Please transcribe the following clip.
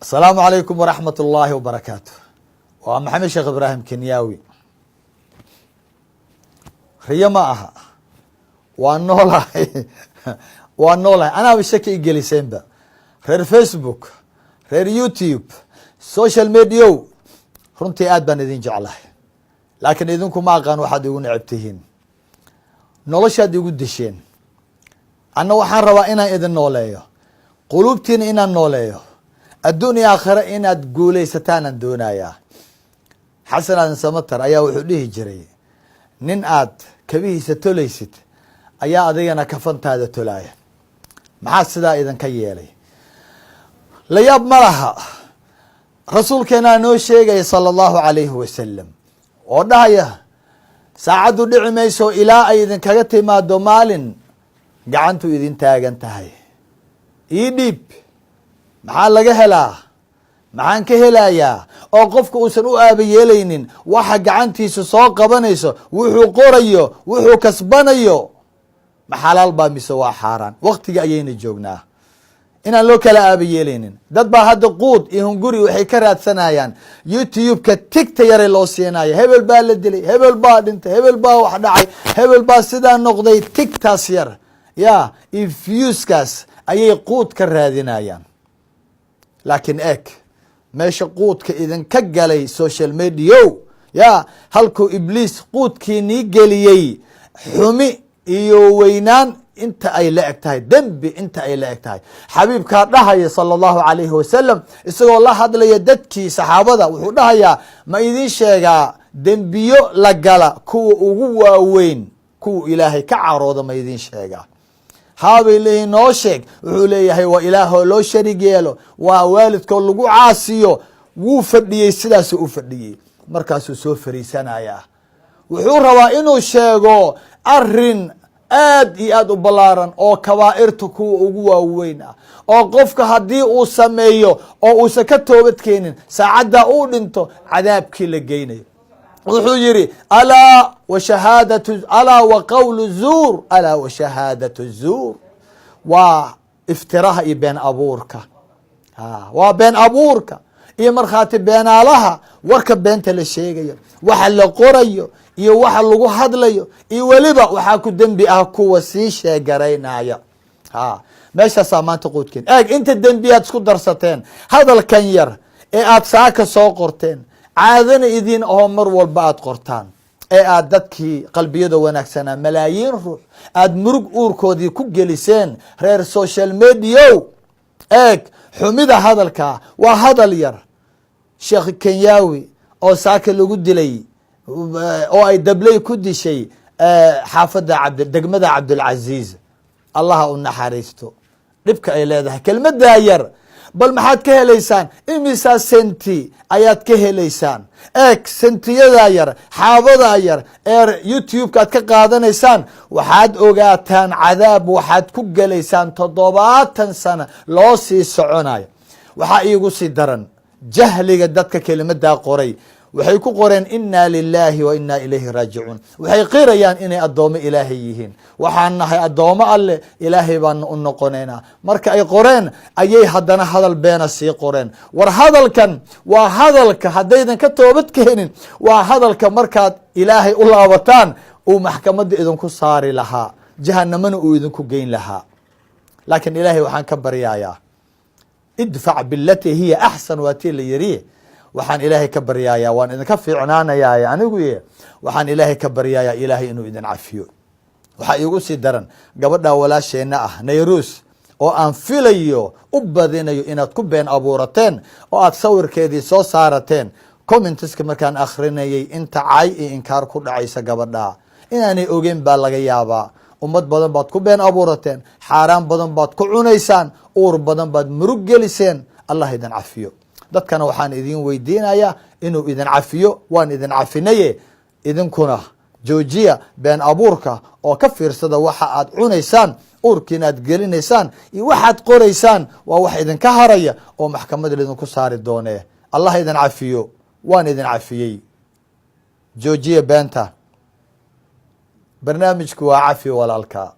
Asalaamu calaykum waraxmat ullaahi wabarakaatu. Waa Maxamed Sheekh Ibraahim Kenyaawi. Riyo ma aha, waa noolahay, waa noolahay. Anaaba shaki igeliseenba. Reer Facebook, reer YouTube, social media, runtii aad baan idin jeclahay, laakiin idinku ma aqaan waxaad igu necab tihiin. Noloshaad igu disheen. Anna waxaan rabaa inaan idin nooleeyo, quluubtiina inaan nooleeyo, adduun iyo aakhire inaad guuleysataanaan doonayaa. Xasan Aadan Samatar ayaa wuxuu dhihi jiray, "Nin aad kabihiisa tolaysid ayaa adigana kafantaada tolaaya." Maxaa sidaa idinka yeelay? La yaab ma laha. Rasuulkeenaa noo sheegaya, sala allahu calayhi wasalam, oo dhahaya, "Saacaddu dhici mayso ilaa ay idinkaga timaado maalin gacantu idin taagan tahay. Ii dhiib, maxaa laga helaa? Maxaan ka helayaa?" Oo qofka uusan u aaba yeelaynin waxa gacantiisa soo qabanayso, wuxuu qorayo, wuxuu kasbanayo, ma xalaal baa mise waa xaaraan? Waktiga ayayna joognaa inaan loo kala aaba yeelaynin. Dad baa hadda quud iyo hunguri waxay ka raadsanayaan YouTube-ka. Tigta yare loo siinayo, hebel baa la dilay, hebel baa dhintay, hebel baa wax dhacay, hebel baa sidaa noqday. Tigtaas yar ya iyo viewskaas ayay quud ka raadinayaan. Laakiin eeg meesha quudka idinka galay, social media ya, halkuu Ibliis quudkii nii geliyey. Xumi iyo weynaan inta ay la eg tahay, dembi inta ay la eg tahay. Xabiibkaa dhahaya, sala allahu calayhi wasalam, isagoo la hadlaya dadkii saxaabada, wuxuu dhahayaa, "Ma idin sheegaa dembiyo la gala kuwa ugu waaweyn, kuwa Ilaahay ka carooda? Ma idin sheegaa?" Haabay leeyihin, "Noo sheeg." Wuxuu leeyahay, "Waa Ilaahoo loo sharig yeelo, waa waalidkoo lagu caasiyo." Wuu fadhiyey, sidaasuu u fadhiyey, markaasuu soo fariisanayaa. Wuxuu rabaa inuu sheego arin aad iyo aad u ballaaran oo kabaa'irta kuwa ugu waaweyn ah, oo qofka haddii uu sameeyo oo uusan ka toobad keenin, saacaddaa uu dhinto cadaabkii la geynayo. Wuxuu yihi, "Alaa wa shahaadatu, alaa wa qawlu zuur, alaa wa shahaadatu zuur." Waa iftiraha iyo been abuurka. Waa been abuurka iyo markhaati beenaalaha, warka beenta la sheegayo, waxa la qorayo iyo waxa lagu hadlayo, iyo weliba waxaa ku dembi ah kuwa sii sheegaraynaya. Ha, meeshaasaa maanta quudkeen. Eeg inta dembi aad isku darsateen hadalkan yar ee aad saaka soo qorteen, caadana idin ahoo mar walba aad qortaan, ee aad dadkii qalbiyada wanaagsanaa, malaayiin ruux, aada murug uurkoodii ku geliseen. Reer social media, eeg xumida hadalkaa. Waa hadal yar. Sheekh Kenyaawi oo saaka lagu dilay, oo ay dabley ku dishay xaafadda cabd degmada Cabdulcaziiz, Allaha u naxariisto. Dhibka ay leedahay kelmaddaa yar, bal maxaad ka helaysaan? Imisaa senti ayaad ka helaysaan? Eeg sentiyadaa yar, xaabadaa yar ee YouTube-ka aad ka qaadanaysaan. Waxaad ogaataan cadaab waxaad ku gelaysaan 70 sano loo sii soconayo. Waxaa iigu sii daran jahliga dadka kelimadaa qoray. Waxay ku qoreen, "Inaa lilaahi wa inaa ilayhi raajicuun." Waxay qirayaan inay addoomo Ilaahay yihiin. "Waxaan nahay addoomo Alle, Ilaahay baana u noqonaynaa." Marka ay qoreen ayay haddana hadal beena sii qoreen. War hadalkan waa hadalka haddaydan ka toobad keenin, waa hadalka markaad Ilaahay u laabataan uu maxkamadda idinku saari lahaa, jahanamana uu idinku geyn lahaa. Laakiin Ilaahay waxaan ka baryayaa, "Idfac bilatii hiya axsan" waa tii la yiri. Waxaan Ilaahay ka baryayaa, waan idinka fiicnaanayaa anigu, waxaan Ilaahay ka baryayaa Ilaahay inuu idin cafiyo. Waxaa iigu sii daran gabadha walaasheenna ah, Nayrus, oo aan filayo, u badinayo inaad ku been abuurateen oo aad sawirkeedii soo saarateen. Commentska markaan akhrinayay, inta cay iyo inkaar ku dhacaysa gabadha, inaanay ogeyn baa laga yaabaa. Ummad badan baad ku been abuurateen, xaaraan badan baad ku cunaysaan, uur badan baad murug geliseen. Allah idin cafiyo. Dadkana waxaan idin weydiinayaa inuu idin cafiyo. Waan idin cafinaye, idinkuna joojiya been abuurka oo ka fiirsada waxa aad cunaysaan, uurkiina aad gelinaysaan iyo waxaad qoraysaan. Waa wax idinka haraya oo maxkamada idinku saari doonee. Allah idin cafiyo. Waan idin cafiyey. Joojiya beenta. Barnaamijku waa Cafi Walaalka.